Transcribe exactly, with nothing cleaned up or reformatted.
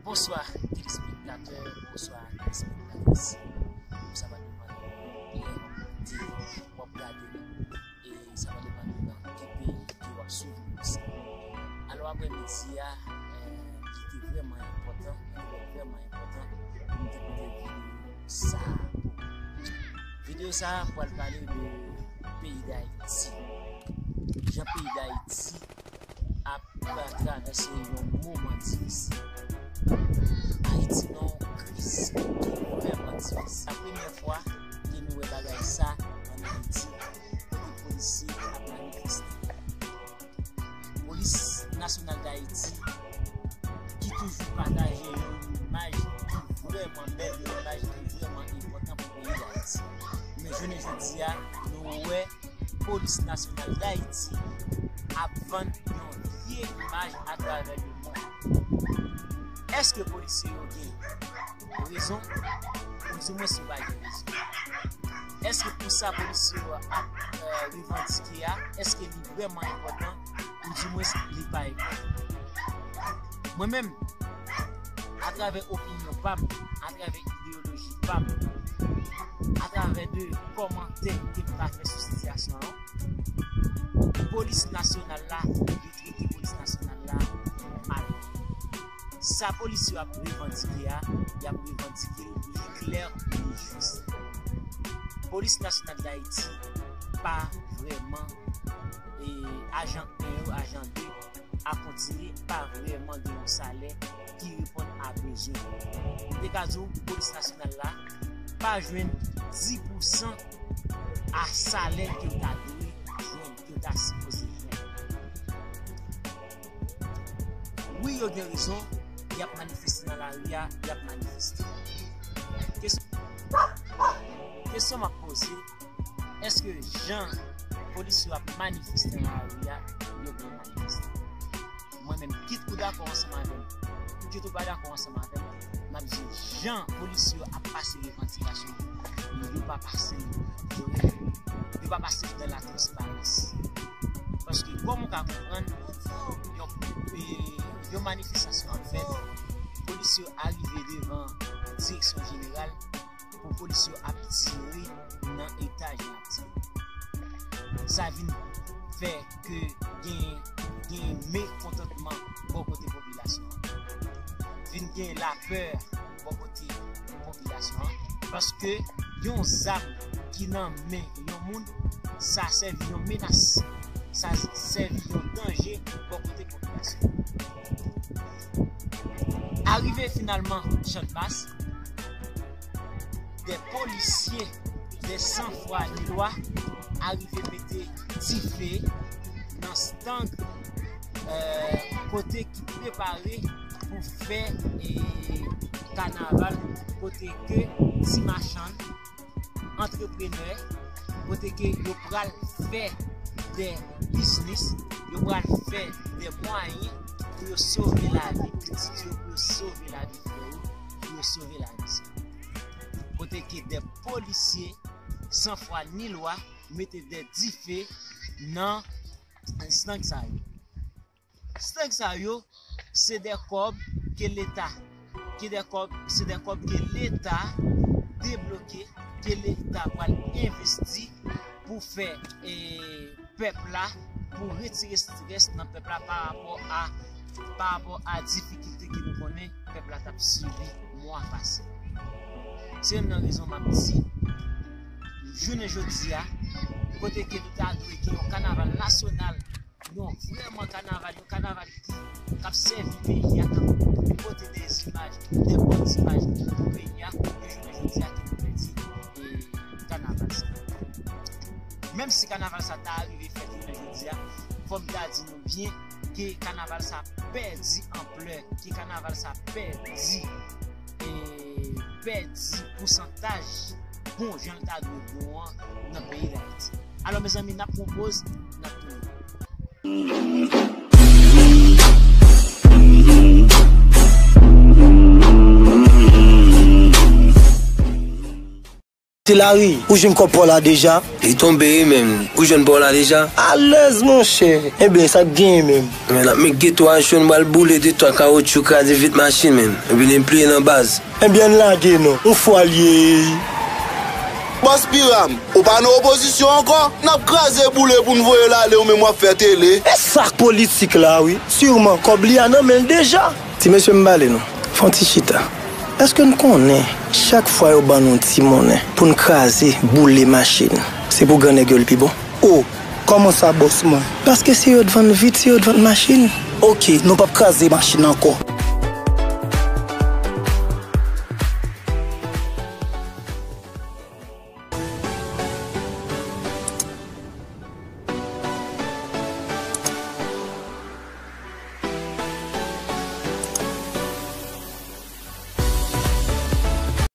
Bonswa, telespektatè, bonswa, telespektatris. Sa va depann de kote w ap gade nou. E sa va depann de nan ki peyi ke w ap swiv nou isi. Alò, aprè midi a, eh, ki te vrèman enpòtan, ki te vrèman enpòtan, nou te pote videyo sa a pou ou. Videyo sa a pral pale de peyi Dayiti. Jan peyi Dayiti ap travèse yon moman difisil. Ayiti nan yon kriz ki vrèman difisil. Se premyè fwa ke nou wè bagay sa ann Ayiti, kote polisye ap manifeste. Polis Nasyonal Dayiti ki toujou pataje yon imaj ki vrèman bèl, yon imaj ki vrèman enpòtan pou peyi Dayiti. Men jounen jodi a, nou wè Polis Nasyonal Dayiti ap vann yon vye imaj atravè lemonn. Èske polisye yo gen rezon? Ou di mwen si yo pa gen rezon. Èske pou sa polisye yo ap, eh, revandike a, èske li vrèman enpòtan? Ou di mwen si li pa enpòtan. Mwen menm, atravè opinyon pa m, atravè ideoloji pa m, atravè de kòmantè ke m ka fè sou sitiyasyon an, polis nasyonal la, yo trete polis nasyonal la mal. Sa polis yo ap revandike a, y ap revandike l li klè, li jis. Polis Nasyonal Dayiti pa vrèman, e, ajan en yo, ajan de a kontinye pa vrèman gen yon salè ki reponn a bezwen. M te ka di w, polis nasyonal la pa jwenn dis pousan a salè ke yo ta dwe jwenn, ke yo ta sipoze jwenn. Wi, yo gen rezon, y ap manifeste nan lari a, y ap manifeste. Kes-, kesyon m ap poze, èske jan polis yo ap manifeste nan lari a, yo byen manifeste? Mwen menm, kit ou dakò ansanm avè m, kit ou pa dakò ansanm avè m, m ap di jan polis yo ap pase revandikasyon yo, yo pa pase, yo, yo pa pase nan latransparans. Paske kòm ou ka konprann, yon, e, yon manifestasyon ap fèt, polis yo arive devan direksyon jeneral, pou polis yo ap tire nan etaj n ap tire. Sa vin fè ke gen, gen mekontantman bò kote popilasyon an. Vin gen lapè bò kote popilasyon an. Paske yon zam ki nan men yon moun, sa sèvi yon menas. Sa sèvi yon danje bò kote popilasyon an. Arive finalman Channmas, de polisye, de sanfwa ni lwa, arive mete dife nan stang, eh, kote ki prepare pou fè, eh, kanaval, kote ke ti machann, antreprenè, kote ke yo pral fè de biznis, yo pral fè de mwayen pou yo sove lavi pitit yo, pou yo sove lavi frè yo, pou yo sove lavi sè yo. Kote ke de polisye sanfwa ni lwa mete de dife nan stang sa yo. Stang sa yo, se de kòb ke Leta, ke de kòb, se de kòb ke Leta debloke, ke Leta pral envesti pou fè, e, pèp la, pou retire estrès nan pèp la pa rapò a, pa rapò a difikilte ke nou konnen pèp la t ap sibi mwa pase. Se youn nan rezon m ap di, jounen jodi a, kote ke nou ta dwe gen yon kanaval nasyonal, yon vrèman kanaval, yon kanaval ki, k ap sèvi peyi a, k ap pote de zimaj, de bòn zimaj pou peyi a, men jounen jodi a ke nou pèdi, e, kanaval sa. Menm si kanaval sa ta arive fèt jounen jodi a, fò m ta di nou byen ke kanaval sa pèdi anplè, ke kanaval sa pèdi, e, pèdi pousantaj bon jan l ta dwe bon an nan peyi Dayiti. Alò, mezanmi, n ap pran yon poz, n ap tounen. Ti Lari, ou jwenn kòb pa w la deja? Li tonbe wi menm. Ou jwenn pa w la deja? Alèz monchè. Ebyen, sa k genyen menm? Men l ap met geto a cho, nou pral boule de twa kawotchou, kraze vit machin menm. Epi li pliye nan baz. Ebyen, ann lage non. Yon fwa l ye. Bòs Piram, ou pa nan opozisyon ankò? N ap kraze boule pou n voye l ale, ou menm w ap fè tele. E sa k politik la wi. Siman, kòb li a nan men l deja. Ti mesye, m pale nou. Fè yon ti chita. Èske n konnen, chak fwa yo ban nou ti monnen pou n kraze, boule machin, se pou grannèg yo l pi bon? O, kòman sa, bòs mwen? Paske se yo t vann vit, se yo t vann machin. Oke, nou p ap kraze machin ankò.